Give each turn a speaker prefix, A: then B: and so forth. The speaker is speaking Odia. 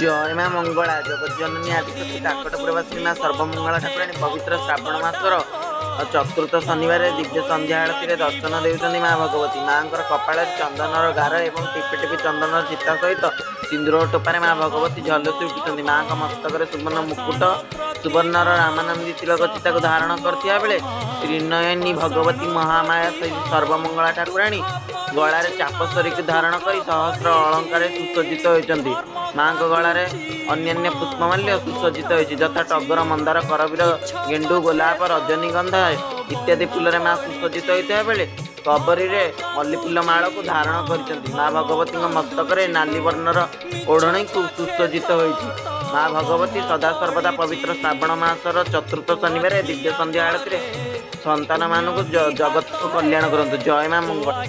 A: ଜୟ ମା ମଙ୍ଗଳା। ଜଗତଜନନୀ ଆଦିଶକ୍ତି କାକଟପୁରବାସୀ ମା ସର୍ବମଙ୍ଗଳା ଠାକୁରାଣୀ ପବିତ୍ର ଶ୍ରାବଣ ମାସର ଚତୁର୍ଥ ଶନିବାର ଦିବ୍ୟ ସନ୍ଧ୍ୟା ଆଳତୀରେ ଦର୍ଶନ ଦେଉଛନ୍ତି ମା ଭଗବତୀ। ମାଙ୍କର କପାଳରେ ଚନ୍ଦନର ଗାର ଏବଂ ଟିପି ଟିପି ଚନ୍ଦନର ଚିତା ସହିତ ସିନ୍ଦୁର ଟୋପାରେ ମା ଭଗବତୀ ଝଲସି ଉଠୁଛନ୍ତି। ମାଙ୍କ ମସ୍ତକରେ ସୁବର୍ଣ୍ଣ ମୁକୁଟ, ସୁବର୍ଣ୍ଣର ରାମାନନ୍ଦୀ ତିଲକ ଚିତାକୁ ଧାରଣ କରିଥିବା ବେଳେ ତ୍ରିନୟନୀ ଭଗବତୀ ମହାମାୟା ସର୍ବମଙ୍ଗଳା ଠାକୁରାଣୀ ଗଳାରେ ଚାପସରୀକୁ ଧାରଣ କରି ସହସ୍ର ଅଳଙ୍କାରରେ ସୁସଜ୍ଜିତ ହୋଇଛନ୍ତି। ମାଙ୍କ ଗଳାରେ ଅନ୍ୟାନ୍ୟ ପୁଷ୍ପମାଲ୍ୟ ସୁସଜ୍ଜିତ ହୋଇଛି, ଯଥା ଟଗର, ମନ୍ଦାର, କରବୀର, ଗେଣ୍ଡୁ, ଗୋଲାପ, ରଜନୀଗନ୍ଧା ଇତ୍ୟାଦି ଫୁଲରେ ମା ସୁସଜ୍ଜିତ ହୋଇଥିବା ବେଳେ କବରୀରେ ମଲ୍ଲିଫୁଲ ମାଳକୁ ଧାରଣ କରିଛନ୍ତି। ମା ଭଗବତୀଙ୍କ ମସ୍ତକରେ ନାଲି ବର୍ଣ୍ଣର ଓଢ଼ଣୀକୁ ସୁସଜ୍ଜିତ ହୋଇଛି। ମା ଭଗବତୀ ସଦାସର୍ବଦା ପବିତ୍ର ଶ୍ରାବଣ ମାସର ଚତୁର୍ଥ ଶନିବାର ଦିବ୍ୟ ସନ୍ଧ୍ୟା ଆଳତୀରେ ସନ୍ତାନମାନଙ୍କୁ ଜଗତକୁ କଲ୍ୟାଣ କରନ୍ତୁ। ଜୟ ମା ମଙ୍ଗଳା।